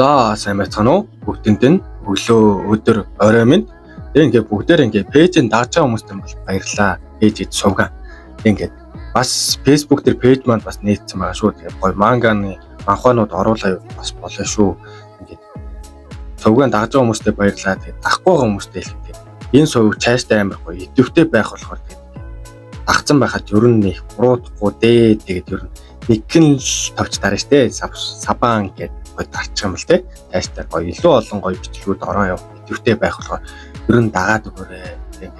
За, сайн байцгаана уу? Бүгдэнд нь өглөө, өдөр, орой минь. Тэгээ ингээ бүгдээр ингээ page ийг дагаж байгаа хүмүүст нь бол баярлалаа. Page ид сувган. Тэгээ ингээ бас Facebook дээр page маань бас нээсэн байгаа шүү. Тэгээ гоё манганы манхванууд оруулаа бас болно шүү. Ингээд сувган дагаж байгаа хүмүүстээ баярлалаа. Тэгээ дагахгүй байгаа хүмүүстээ хэлэхдээ энэ сувг цаашдаа амар гоё идэвхтэй байх болохоор тэгээ дагцсан байхад ер нь нэг буруудахгүй дээ. Тэгээд ер нь нэгэн л товч дарна штэ. Сабан гэдэг гоё дарчих юм л те. Цаашдаа гоё илүү олон гоё бичлэгүүд ороо явах идэвхтэй байх болохоор ер нь дагаад өгөөрэй. Тэгээд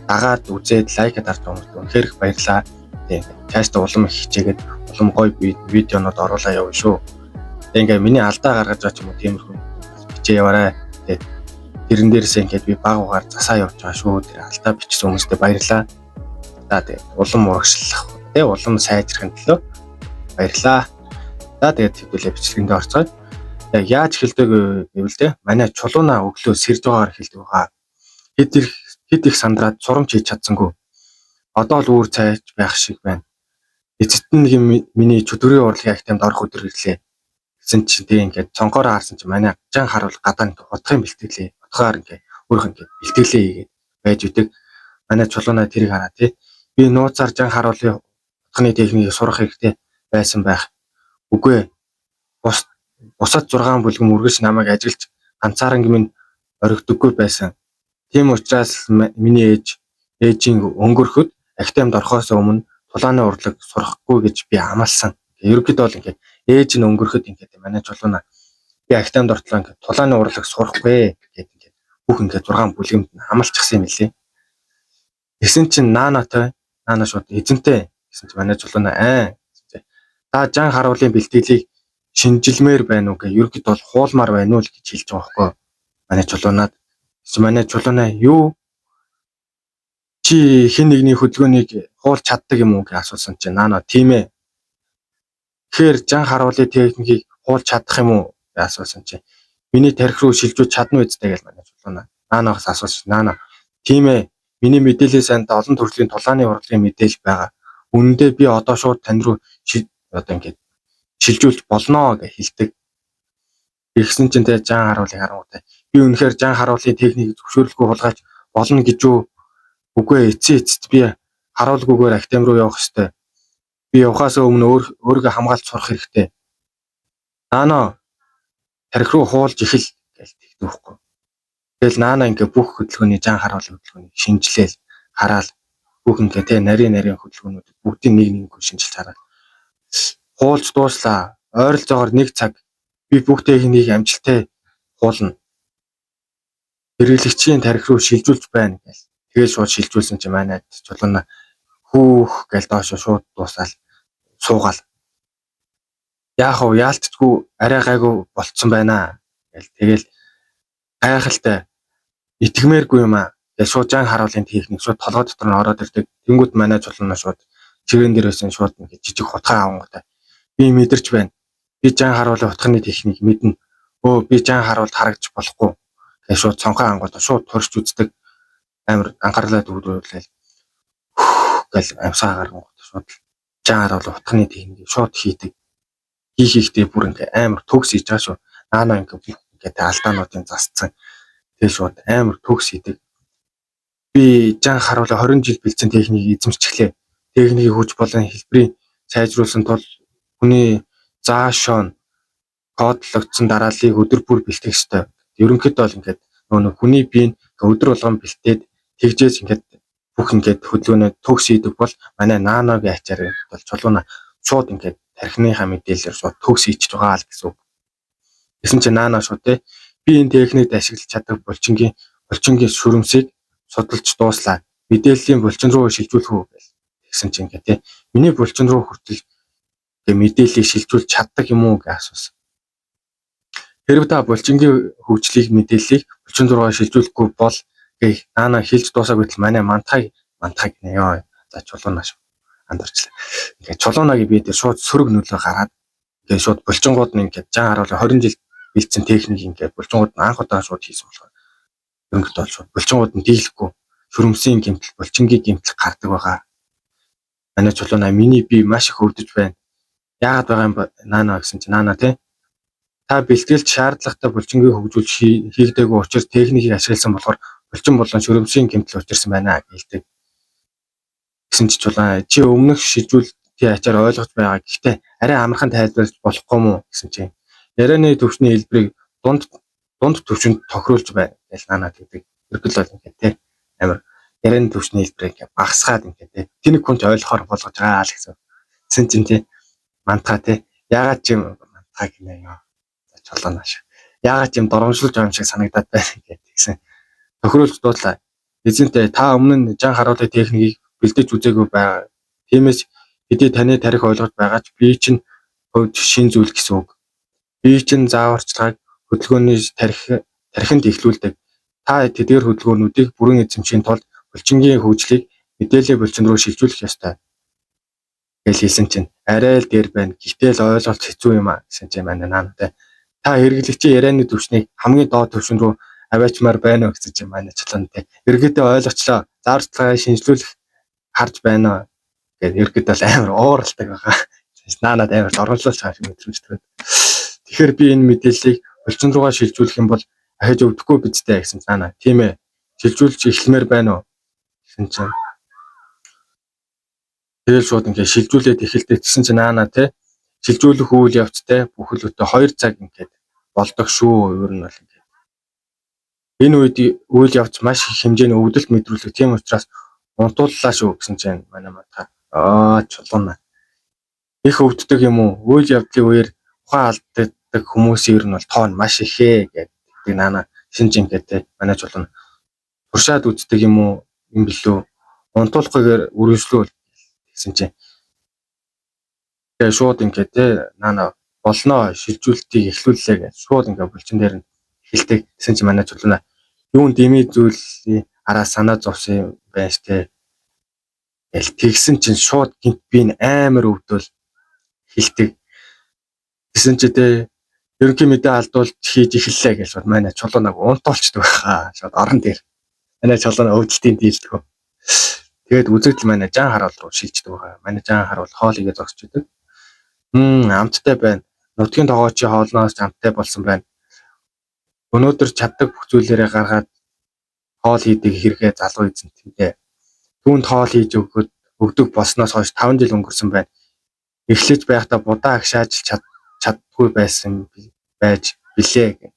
дагаад үзээд like дарж байгаа хүмүүст үнэхээр их баярлалаа. Тэгээд цаашдаа улам их хичээгээд улам гоё видеонууд оруулаа явна шүү. Тэгээд ингээ миний алдаа гаргаж байгаа ч юм уу, тиймэрхүү бичээ яваарай. Тэгээд тэрэн дээрээсээ ингээд би баг багаар засаа явж байгаа шүү. Тэр алдаа бичсэн хүмүүстээ баярлалаа. За, тэгээд улам урагшлах, тэ, улам сайжрахын төлөө баярлалаа. За, тэгээд хэдүүлээ бичлэгэндээ орцгоё. Яг яаж эхэлдэг гэвэл те, манай чулуунаа өглөө сэрж байгаагаар эхэлдэг байгаа. Хэд их сандраад сурамч хийж чадсангүй. Одоо л үүр цайж байх шиг байна. Эцэст нь нэг миний чөтгөрийн урлагийн академид орох өдөр ирлээ. Гэсэн чинь тэг ингээд цонхоороо харсан чинь манай жан харуул гадаа ингээд хутгын бэлтгэлээ. Хутгаар ингээд өөрөх ингээд бэлтгэлээ хийгээд байж идэг. Манай чулуунаа тэрийг хараа тий. Би нууцаар жан харуулын хутганы техникийг сурах хэрэгтэй байсан байх. Үгүй ээ. Бусад 6 бүлгэм үргэлж намайг ажиглаж ганцааранг минь орхидоггүй байсан. Тийм учраас миний ээж ээжийн өнгөрөхөд академид орохоос өмнө тулааны урлаг сурахгүй гэж би амласан. Ерөнхийдөө бол ингээд ээж нь өнгөрөхөд ингээд манай чулууна би академид ортлоо ингээд тулааны урлаг сурахгүй гэдэг ингээд бүх ингээд 6 бүлгэмд нь амлчихсан юм лээ. Тэгсэн чинь наанатай наана шууд эзэнтэй гэсэн чинь манай чулууна аа та жан харуулын бэлтгэлийг шинжилмээр байна уу гэх, ерөнхийдөө бол хуулмаар байна уу л гэж хэлж байгаа байхгүй. Манай чулуунаад манай чулуунаа юу, чи хэн нэгний хөдөлгөөнийг хуулж чаддаг юм уу гэж асуусан чинь наана тийм ээ. Тэгэхээр жан харуулын техникийг хуулж чадах юм уу гэж асуусан чинь миний тархи руу шилжүүлж чадна үстэй гэж манай чулуунаа наанаас асуусан. Наана тийм ээ, миний мэдээллийн сайнд олон төрлийн тулааны урлагийн мэдээлэл байгаа. Үнэндээ би одоо шууд тань руу одоо ингээд шилжүүлж болно гэж хэлдэг. Тэгсэн чинь тэ жан харуулыг харангуйтай би үнэхээр жан харуулын техникийг зөвшөөрлгүй хулгайч болно гэж юу? Үгүй ээ, эцсийн эцэст би харуулгүйгээр академи руу явах ёстой. Би явахаас өмнө өөр өөрийгөө хамгаалж сурах хэрэгтэй. Наано, тархи руу хуулж эхэл гэж тэгдэг байхгүй. Тэгэл наана ингээ бүх хөдөлгөөний, жан харуулын хөдөлгөөнийг шинжилээл хараал бүх ингээ тэ нарийн нарийн хөдөлгөөнүүд бүгдийг нэг нэггүй шинжилж хараад хуулж дууслаа. Ойролцоогоор нэг цаг би бүх техникийг амжилттай хуулна. Хэрэглэгчийн тархи руу шилжүүлж байна гэл. Тэгэл шууд шилжүүлсэн чинь манай чулууна хүүх гэл доошо шууд дуусаал суугаал. Яах вэ? Яалтчгүй арай гайгүй болцсон байна гэл. Тэгэл гайхалтай, итгэмээргүй юм аа. Тэгэл шууд жан харуулын техник шууд толгой дотор нь ороод ирдэг. Тэнгүүд манай чулууна шууд чирэн дээр байсан шууд ингээд жижиг хутгаа авангуудаа би мэдэрч байна. Би жан харуулын хутганы техник мэднэ. Өө, би жан харуулд харагдаж болохгүй. Тэгээ шууд цонхоо ангуудаа шууд туршиж үздэг. Амар анхаарлаа төвлөрүүлээл гэл амьсгаа гаргангууд шууд жан харуулын хутганы техникийг шууд хийдэг. Хийхдээ бүр ингээ амар төгс хийж байгаа шүү. Наана ингээ бүх ингээ алдаануудын засцсан. Тэгээ шууд амар төгс хийдэг. Би жан харуулын 20 жил бэлдсэн техникийг эзэмшчихлээ. Техникийг хүч болон хэлбэрийн сайжруулсан тул хүний заашон кодлогдсон дарааллыг өдөр бүр бэлтгэх ёстой. Ерөнхийдөө бол ингээд нөгөө нэг хүний бие нь өдөр болгон бэлтээд тэгжээж ингээд бүх ингээд хөдөлгөөнөө төгс хийдэг бол манай наногийн ачаар бол чулууна шууд ингээд тархиныхаа мэдээлэлээр шууд төгс хийчихэж байгаа л гэсэн үг. Тэгсэн чинь наана шууд те, би энэ техникд ашиглаж чаддаг булчингийн шүрмсийг судалж дууслаа. Мэдээллийн булчин руу шилжүүлэх үү гэл. Тэгсэн чинь ингээд те, миний булчин руу хүртэл ингээ мэдээллийг шилжүүлж чаддаг юм уу гэж асуусан. Хэрв та булчингийн хөгжлийг, мэдээллийг булчин руугаа шилжүүлэхгүй бол гэх наана хэлж дуусаагүй тал манай мантхай мантхай гинэ ёо. За, чулуунаа шүү. Андарчлаа. Ингээд чулуунагийн бие дээр шууд сөрөг нөлөө гараад ингээд шууд булчингууд нь ингээд жан харуулын 20 жил бэлдсэн техник ингээд булчингууд нь анх удаа шууд хийсэн болохоор ерөнхийдөө бол шууд булчингууд нь дийлэхгүй шүрмсийн гэмтэл, булчингийн гэмтэл гардаг байгаа. Манай чулуунаа миний бие маш их өвдөж байна. Яагаад байгаа юм бэ наана гэсэн чинь наана те Та бэлтгэлд шаардлагатай булчингийг хөгжүүлж хийгдээгүй учраас техникийг ашигласан болохоор булчин болон шөрөмсийн гэмтэл учирсан байна гэлдэг. Гэсэн чи Чулуун, чи өмнөх шилжүүлэлтийн ачаар ойлгож байгаа. Гэхдээ арай амархан тайлбарлаж болохгүй мүү гэсэн чинь. Ярианы төвшний хэлбэрийг дунд дунд төвшөнд тохируулж байна гэж наанаа тэгдэг. Ерөнхийдөө бол ингээд те амар ярианы төвшний хэлбэрийг ингээд багасгаад ингээд те тэнэг хүн ч ойлгохоор болгож байгаа л гэсэн. Тэгсэн чинь те мантаа те яагаад ч юм мантаа гинэ ёо. За Чулуун нааш. Яагаад ч юм доромжлуулж байгаа юм шиг санагдаад байна гэх тэгсэн. Тохируулж дуудлаа. Эзэнтэй, та өмнө нь жан харуулын техникийг бэлдэж үзээгүй байгаа. Тиймээс хэдий таны тархи ойлгож байгаа ч би чинь хувьд шинэ зүйл гэсэн үг. Би чинь зааварчилгааг хөдөлгөөний тархинд эхлүүлдэг. Та тэдгээр хөдөлгөөнүүдийг бүрэн эзэмшихийн тулд булчингийн хөгжлийг мэдээллийн булчин руу шилжүүлэх ёстой гэж хэлсэн чинь арай л дээр байна. Гэхдээ л ойлголт хэцүү юм а гэсэн чинь манай наантай. Та хэрэглэгчийн ярианы түвшнийг хамгийн доод түвшин рүү аваачмаар байна уу гэсэн чинь манай Чулуунтай. Ерөнхийдөө ойлгочлоо. Зааварчилгаа шинжлүүлэх харж байна уу гэдэг ерөнхийдөө л амар ууралдаг байгаа. Наанад амар доромжлуулж байгаа юм мэдрэмж төрөд. Тэгэхээр би энэ мэдээллийг булчин руугаа шилжүүлэх юм бол ахиж өвдөхгүй биз дээ гэсэн цаана. Тийм ээ. Шилжүүлж эхлэмээр байна уу гэсэн чинь тэгэл шууд ингээд шилжүүлээд эхэлдэг. Тэгсэн чинь наана те шилжүүлэх үйл явцтай бүхэл бүтэн 2 цаг ингээд болдог шүү. Ер нь бол ингээд энэ үед үйл явц маш их хэмжээний өвдөлт мэдрүүлэх. Тийм учраас унтууллаа шүү гэсэн чинь манай мата аа Чулуун их өвддөг юм уу? Үйл явдлын үеэр ухаан алддаг хүмүүсийн ер нь бол тоон маш ихээ гэдэг наана шинж ингээд те манай Чулуун туршаад үздэг юм уу юм билүү? Унтуулахгүйгээр үргэлжлүүл гэсэн чинь тэгээ шууд ингээд те наана болноо шилжүүлэлтийг эхлүүллээ гэж шууд ингээд булчин дээр нь эхэлдэг. Тэгсэн чинь манай Чулуун юун дэмий зүйлийн араас санаа зовсон юм байна штэ. Тэгэл тэгсэн чинь шууд гинт би амар өвдөл эхэлдэг. Тэгсэн чи те ерөнхий мэдээ алдуулж хийж эхэллээ гэж шууд манай Чулуунаг унтуулчдаг байхаа. Шууд орон дээр. Манай Чулуун өвдөлтийн дийлдэг. Тэгээд үзэгдэл манай жан харуул руу шилждэг байгаа. Манай жан харуул хоол игээ зогсож идэг. Амттай байна. Нутгийн тогоочийн хоолноос ч амттай болсон байна. Өнөөдөр чаддаг бүх зүйлээрээ гаргаад хоол хийдэг хэрэгээ залуу эзэнтэнтэй. Түүнд хоол хийж өгөхөд өгдөг болсноос хойш 5 жил өнгөрсөн байна. Эхлэж байхдаа будаа агшааж чаддгүй байсан байж билээ гэдэг.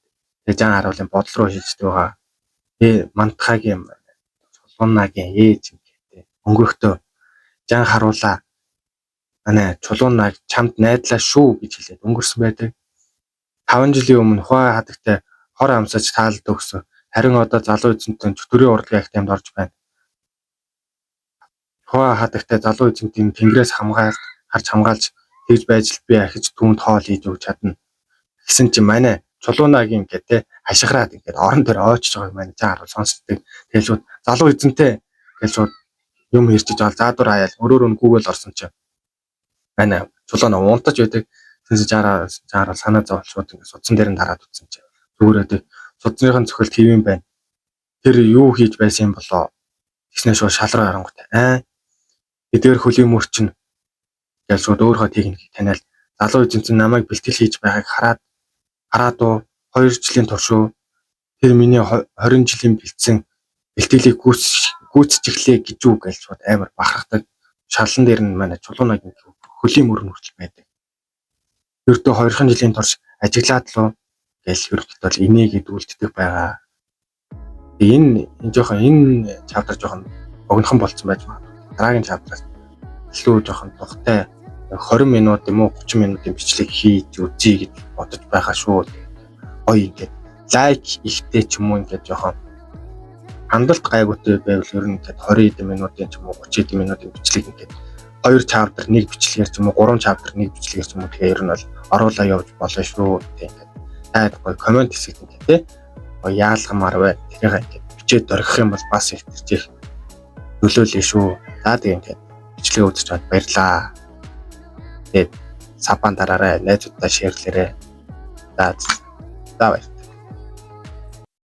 Тэгээ жан харуулын бодол руу шилждэг байгаа. Тэгээ мантахагийн Чулуунагийн ээж ингээд өнгөрөхдөө жан харуулаа манай Чулуунаг чамд найдлаа шүү гэж хэлээд өнгөрсөн байдаг. 5 жилийн өмнө хуай хадагтай хор амсаж таалд өгсөн. Харин одоо залуу эзэнтэн чөтгөрийн урлагийн академид орж байна. Хуай хадагтай залуу эзэнтийн тэнгэрээс хамгаалж харж хамгаалж тэгж байж л би ахиж түүнд хоол хийж өгч чадна. Гэсэн чинь манай Чулуунагийн ингээд те хашгираад ингээд орон дээр ойчж байгааг манай жан харуул сонсдог. Тэгэл шууд залуу эзэнтэй гэж шууд юм хэрчиж байгаа заадвар хаяал өөрөөр нь гүүгээл орсон чинь манай Чулуунаа унтаж байдаг. Тэгсэн чинь жаараа санаа зовол шууд ингээд судсан дээр нь дараад утсан чинь зүгээр байдаг. Судсныхын цохилт хэвэн байна. Тэр юу хийж байсан юм болоо тэгснээ шууд шал руу харангуут аа эдгээр хөлийн мөр чинь гэж шууд өөрийнхөө техникийг таниал залуу эзэн чинь намайг бэлтгэл хийж байгааг хараад хараад уу 2 жилийн турш уу тэр миний 20 жилийн бэлдсэн бэлтгэлийг гүйцэтгэхлээ гэж үү гэж шууд амар бахархдаг. Шалан дээр нь манай Чулуунагийн хөлийн мөр нь хүртэл байдаг. Ердөө 2 жилийн турш ажиглаад л гэж ерөнхийдөө бол инээгээд үлддэг байгаа. Энэ энэ жоохон энэ chapter жоохон богинохон болцсон байж магадгүй. Дараагийн chapter аас илүү жоохон тухтай 20 минут юм уу 30 минутын бичлэг хийж үзье гэж бодож байгаа шүү. Гоё ингээд like ихтэй ч юм уу ингээд жоохон хандалт гайгуутай байвал ер нь ингээд 20 хэдэн минутын ч юм уу 30 хэдэн минутын бичлэг ингээд 2 chapter нэг бичлэгээр ч юм уу 3 chapter нэг бичлэгээр ч юм уу тэгээ ер нь бол оруулаа явж болно шүү. Тэг ингээд таад гоё comment хэсэгт ингээд тий гоё яалгамаар бай. Тэрийг ингээд бичээд дорхих юм бол бас их тэрчих нөлөөлөө шүү. За тэгээ ингээд бичлэгээ үзэж байгаад баярлаа. Тэгээд sub аа дараарай, найзуудаа share лээрэй. За за баяр.